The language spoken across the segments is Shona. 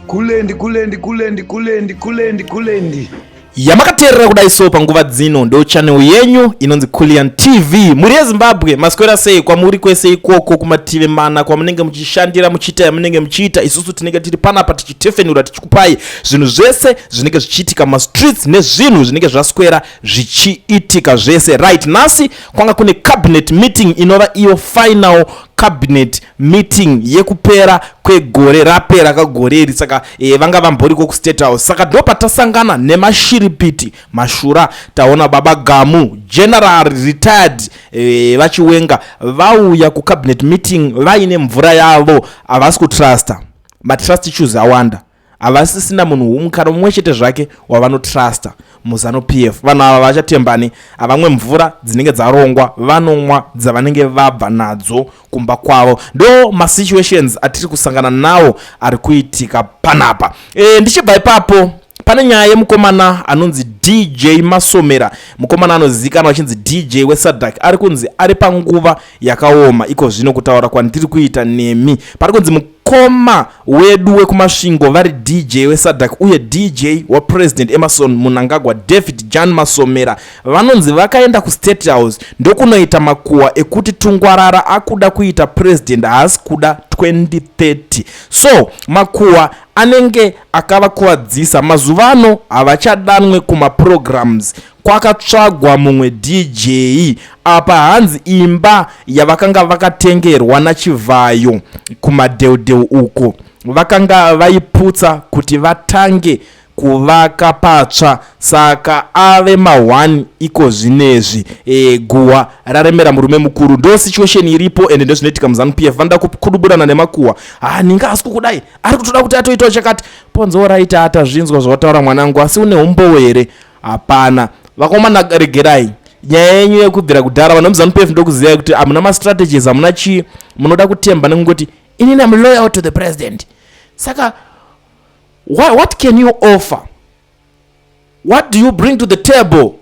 Kulendi, kulendi, kulendi, kulendi, kulendi, kulendi. Yamakateerera kudai so panguva dzino ndo channel yenyu inonzi Kulian TV. Mhuri yeZimbabwe, maswera sei kwamuri kwese ikoko kumativi mana kwamunenge muchishandira, muchiita yamunenge muchiita? Isusu tinenge tiri panapa tichitefenura, tichikupai zvinhu zvese zvinenge zvichiitika mumastreets nezvinhu zvinenge zvaswera zvichiitika zvese. Right, nhasi kwanga kune cabinet meeting inova iyo final cabinet meeting yekupera kwegore rapera kagore iri. Saka vanga vamboriko kuState House, saka ndo patasangana nemashiripiti mashura. Taona Baba Gamu, General retired VaChiwenga, vauya kucabinet meeting vaine mvura yavo. Havasi kutrusta, matrust issues awanda. Havasisina munhu kana mumwe chete zvake wavanotrusta muZANU PF. Vanhu ava vachatembani, havamwe mvura dzinenge dzarongwa, vanomwa dzavanenge vabva nadzo kumba kwavo. Ndo masituations atiri kusangana nawo ari kuitika panapa. Ndichibva ipapo, pane nyaya yemukomana anonzi DJ Masomera, mukomana anozivikanwa achinzi DJ weSADC, ari kunzi ari panguva yakaoma iko zvino. Kutaura kwandiri kuita nemi, pari kunzi mukoma wedu wekuMasvingo vari DJ weSADC uye DJ waPresident Emmerson Mnangagwa, David Jan Masomera, vanonzi vakaenda kuState House ndokunoita makuhwa ekuti Tungwarara akuda kuita president, haasi kuda 2030. So makuhwa anenge akavakuvadzisa. Mazuva ano havachadanwe kumaprograms, kwakatsvagwa mumwe DJ. Apa hanzi imba yavakanga vakatengerwa naChivhayo kumadheudheu uko vakanga vaiputsa kuti vatange kuvaka patsva, saka ave ma1 iko zvinezvi. Guhwa raremera murume mukuru. Ndo situation iripo ende ndozvinoitika muZANU PF. Vanoda kuduburana nemakuhwa. Ha, ninga asi kukudai ari kutoda kuti atoitawo chakati ponzo raita. Atazvinzwa zvawataura mwanangu, asi une umbowo here? Hapana. Vakomana, regerai nyaya yenyu yekubvira kudhara. Vanhu vemuZANU PF, ndokuzivai kuti hamuna mastrategies, hamuna chii. Munoda kutemba nekungoti inini am loyal to the president. Saka what can you offer? What do you bring to the table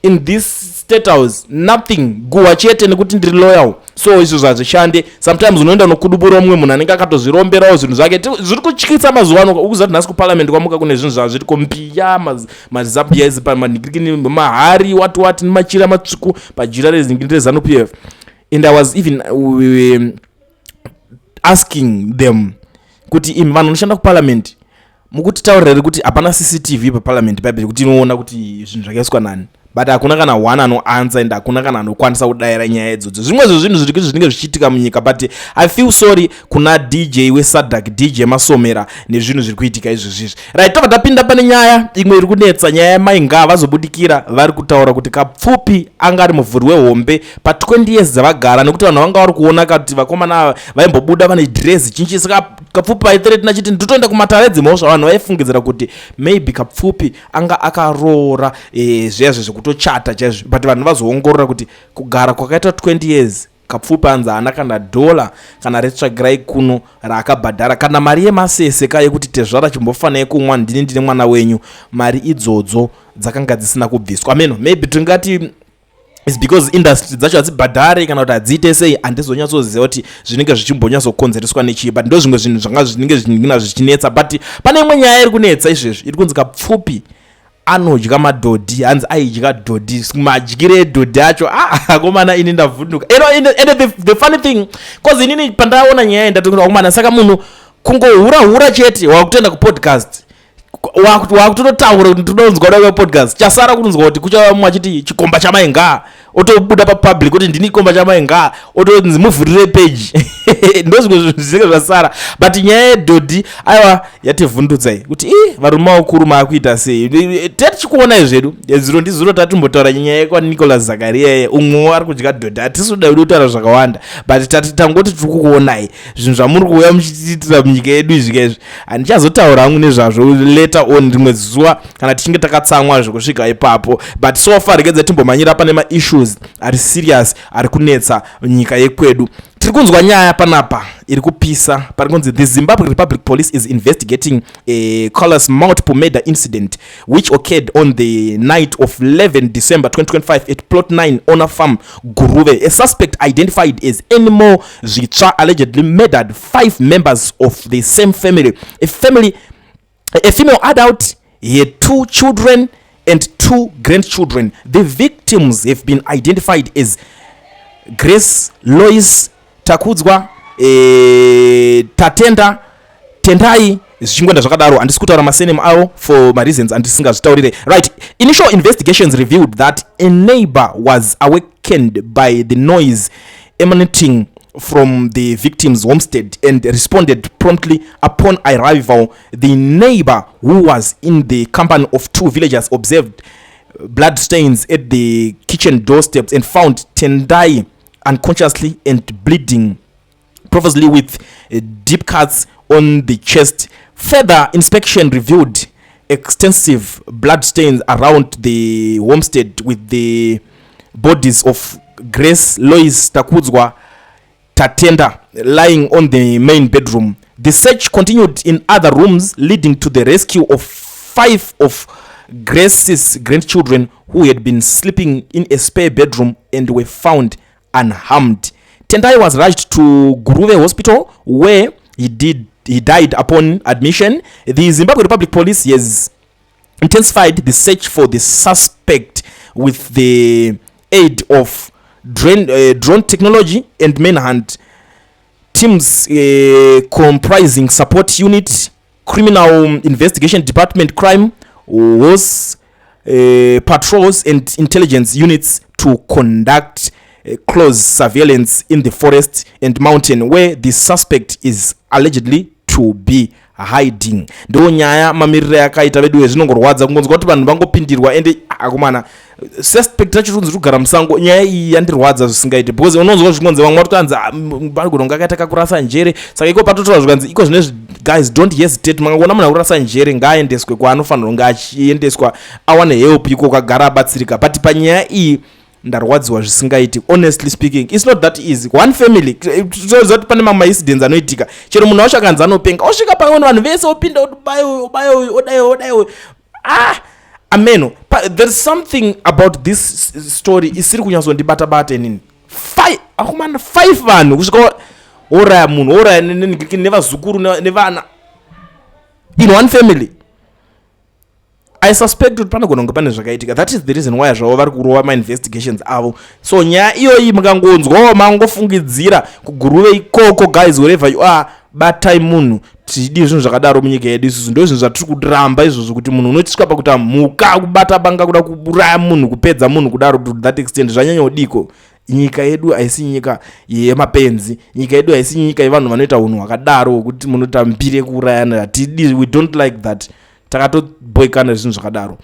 in this State House? Nothing, guhwa chete nekuti ndiri loyal. So izvo zvazvishande. Sometimes unoenda unokudubura mumwe munhu anenge akatozviromberawo zvinhu zvake. Zviri kutyisa mazuva ano. Ukuziva kuti nhasi kuparliament kwamuka kune zvinhu zvazviriko, mbiya, mazambia izi, manhikirikini, mahari, wati wati, nemachira matsvuku pajira reZANU PF. And I was even asking them kuti imi vanhu vanoshanda kuparliament, mukutitaurira here kuti hapana CCTV paparliament paipe kuti inoona kuti zvinhu zvakaiswa nani? But hakuna kana one anoanswer and hakuna kana anokwanisa kudayira nyaya idzodzo. Zvimwe zvezvinhu zviri zvinenge zvichiitika munyika, but I feel sorry kuna DJ weSADC, DJ Masomera, nezvinhu zviri kuitika izvozvizvi. Right, tobva tapinda pane nyaya imwe iri kunetsa, nyaya yamainga vazobudikira vari kutaura kuti Kapfupi anga ari muvhuri wehombe pa20 years dzavagara, nekuti vanhu vanga vari kuona kuti vakomana ava vaimbobuda vane dhirezi chinchi. Saka Kapfupi aithreatena achiti ndotoenda kumatare edzimhosva. Vanhu vaifungidzira kuti maybe Kapfupi anga akaroora, zviya zvekutochata chaizvo, but vanhu vazoongorora kuti kugara kwakaita 20 years, Kapfupi anzi haana kana dhola kana retsvagirai kuno raakabhadhara, kana mari yemasese ka yekuti tezvara chimbofanai kumwa, ndini ndine mwana wenyu. Mari idzodzo dzakanga dzisina kubviswa. Ameno, maybe tingati is because industry dzacho hadzibhadhare kana kuti hadziite sei. Handizonyatsoziva kuti zvinenge zvichimbonyatsokonzereswa nechii, but ndo zvimwe zvinhu zvanga zvinenge zvinina zvichinetsa. But pane imwe nyaya iri kunetsa izvezvi, iri kunzi Kapfupi anodya madhodhi. Hanzi aidya dhodhi, madyire edhodhi acho, ah, akomana, ini ndavhunduka. And the funny thing, 'cause inini pandaona nyaya ndatokuti akomana, saka munhu kungohura hura chete wakutoenda kupodcast, wakutototaura kuti ndinonzwa kuda kwepodcast. Chasara kunzwa kuti kuchava mumwe achiti chikomba chamainga, otobuda papublic kuti ndini chikomba chamainga, otonzi muvhurire page. Ndo zvimwe zvinhu zvinenge zvasara. But nyaya yedhodhi, aiwa, yativhundutsai kuti i varume vakuru maakuita sei? Tatichikuonai zvedu zuro ndizuro tatimbotaura nyaya yekwaNicholas Zakaria, umwewo ari kudya dhodhi. Hatisi kuda kuda kutaura zvakawanda, but tati tangoti tiri kukuonai zvinhu zvamuri kuuya muchitiitira munyika yedu izvika izvi. Handichazotaura hangu nezvazvo later on rimwe zuva kana tichinge takatsamwa zvekusvika ipapo. But so far regedza timbomhanyira pane maissues ari serious ari kunetsa nyika yekwedu. Tiri kunzwa nyaya panapa iri kupisa pari kunzi the Zimbabwe Republic Police is investigating a callous multiple murder incident which occurred on the night of 11 December 2025 at Plot 9 Honor Farm, Guruve. A suspect identified as Anymore Zvitsva allegedly murdered five members of the same family. A female adult, he had two children and two grandchildren. The victims have been identified as Grace Lois Takudzwa, Tatenda Tendai, zvichingoenda zvakadaro. Handisi kutaura masurname avo for mareasons andisingazvitaurire. Right, initial investigations revealed that a neighbor was awakened by the noise emanating from the victim's homestead and responded promptly. Upon arrival, the neighbor, who was in the company of two villagers, observed blood stains at the kitchen doorsteps and found Tendai unconsciously and bleeding profusely with deep cuts on the chest. Further inspection revealed extensive blood stains around the homestead, with the bodies of Grace Lois Takudzwa Tatenda lying on the main bedroom. The search continued in other rooms, leading to the rescue of five of Grace's grandchildren who had been sleeping in a spare bedroom and were found unharmed. Tendai was rushed to Guruve Hospital, where he died upon admission. The Zimbabwe Republic Police has intensified the search for the suspect with the aid of drone technology and manhunt teams comprising support unit, criminal investigation department, crime horse patrols and intelligence units to conduct close surveillance in the forest and mountain where the suspect is allegedly to be hiding. Ndo nyaya mamiriro yakaita vedu. Zvinongorwadza kungonzwa kuti vanhu vangopindirwa, ende akomana, suspect racho rinzi kugara musango. Nyaya iyi yandirwadza zvisingaiti, because unonzwa zvingonzi vamwe vari kutanzi panogona kunge akaita kakurasa njere. Saka iko patotora zvikanzi iko zvinezvi, guys, don't hesitate. Mangaona munhu akurasa njere, ngaaendeswe kwaanofanira kunge achiendeswa, awane help iko kagara abatsirika. But panyaya iyi ndarwadziwa zvisingaiti. Honestly speaking, it's not that easy. One family, toziva kuti pane mamwe maincidents anoitika, chero munhu wacho akanzi anopenga, osvika pamwe vanhu vese opinda, obaya uyu, obaya uyu, odai, odai uyu. Ah, ameno, there's something about this story isiri kunyatsondibata bata inini. Five, akomana, five vanhu, kusvika oraya munhu, oraya nevazukuru nevana in one family. I suspect kuti panogona kunge pane zvakaitika. That is the reason why zvavo vari kurova mainvestigations avo. So nyaya iyoyi mukangonzwawo mangofungidzira kuGuruve ikoko, guys, wherever you are, batai munhu. Tidi zvinhu zvakadaro munyika yedu isusu. Ndo zvinhu zvatiri kuramba izvozvo, kuti munhu unotisvika pakuti mhuka, kubata banga, kuda kuuraya munhu, kupedza munhu kudaro, to that extent, zvanyanya kudiko. Nyika yedu haisi nyika yemapenzi. Nyika yedu haisi nyika yevanhu vanoita unhu hwakadaro hwekuti munoita mbiri yekuurayana. Hatidi, we don't like that. Takatoboikana zvinhu zvakadaro.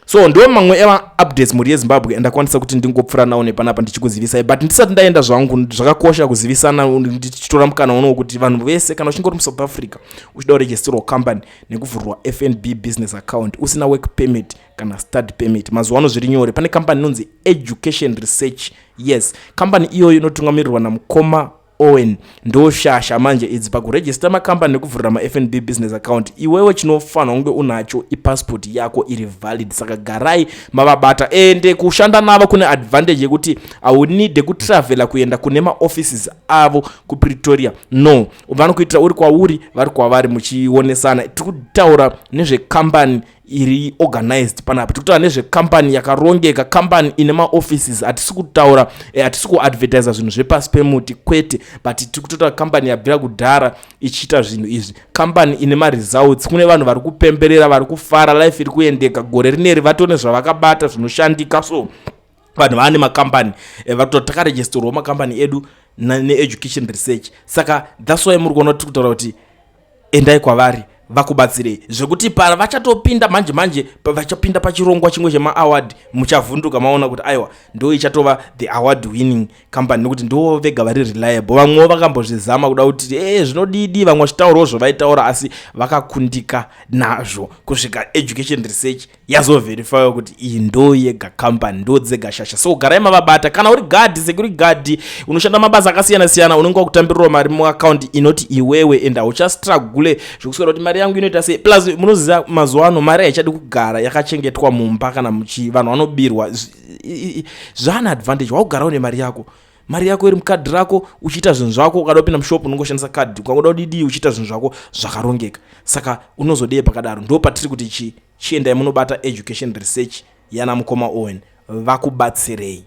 So ndo mamwe emaupdates, mhuri yeZimbabwe, andakwanisa kuti ndingopfuura nawo nepanapa ndichikuzivisai. But ndisati ndaenda zvangu, zvakakosha kuzivisana, ndichitora mukana unowo kuti vanhu vese, kana uchinge uri muSouth Africa uchida kuregisterwa company nekuvhurwa FNB business account, usina work permit kana study permit, mazuva ano zviri nyore. Pane kambani inonzi Education Research. Yes, kambani iyoyo inotungamirirwa namukoma Owen. Ndoshasha manje idzi pakurejista makambani nekuvhurira maFNB business account. Iwewe chinofanira kunge unacho ipassport yako iri valid. Saka garai mavabata. Ende kushanda navo kune advantage yekuti haunide kutravhela kuenda kune maoffices avo kuPretoria. No, vanokuitira uri kwauri, vari kwavari, muchionesana. Tiri kutaura nezvekambani iri organized panapa, tiri kutaura nezvekambani yakarongeka, kambani ine maoffices. Hatisi kutaura, hatisi kuadvertisa zvinhu zvepasi pemuti, kwete, but tiri kutotaura kambani yabvira kudhara ichiita zvinhu izvi, kambani ine maresults. Kune vanhu vari kupemberera, vari kufara, life iri kuendeka. Gore rineri vatone zvavakabata zvinoshandika. So vanhu vaane makambani, vari kutoti takaregisterwawo makambani edu neEducation Research. Saka that's why muri kuona kuti tiri kutaura kuti endai kwavari vakubatsirei, zvekuti para vachatopinda manje manje, vachapinda pachirongwa chimwe chemaaward, muchavhunduka maona kuti aiwa, ndo ichatova the award winning company, nekuti ndo vega vari reliable. Vamwewo vakambozvizama kuda kuti zvinodidi, vamwe vachitaurawo zvavaitaura, asi vakakundika nazvo kusvika Education Research. Yazoverifywa kuti iyi ndo yega company, ndo dzega shasha. So garai mavabata. Kana uri gadhi, security guard, unoshanda mabasa akasiyana siyana, unenge wakutambirirwa mari muakaunti inoti iwewe, and hauchastruggle zvekuswera kuti mari yangu inoita sei. Plus munoziva mazuva ano mari haichadi kugara yakachengetwa mumba kana muchi vanhu vanobirwa. Zvaane advantage wakugara une mari yako, mari yako iri mukadhi rako, uchiita zvinhu zvako. Ukada kupinda mushop, unongoshandisa kadhi. Ukangoda kudidii, uchiita zvinhu zvako zvakarongeka. Saka unozodei pakadaro? Ndo patiri kuti chiendai munobata Education Research yana mukoma Owen vakubatsirei.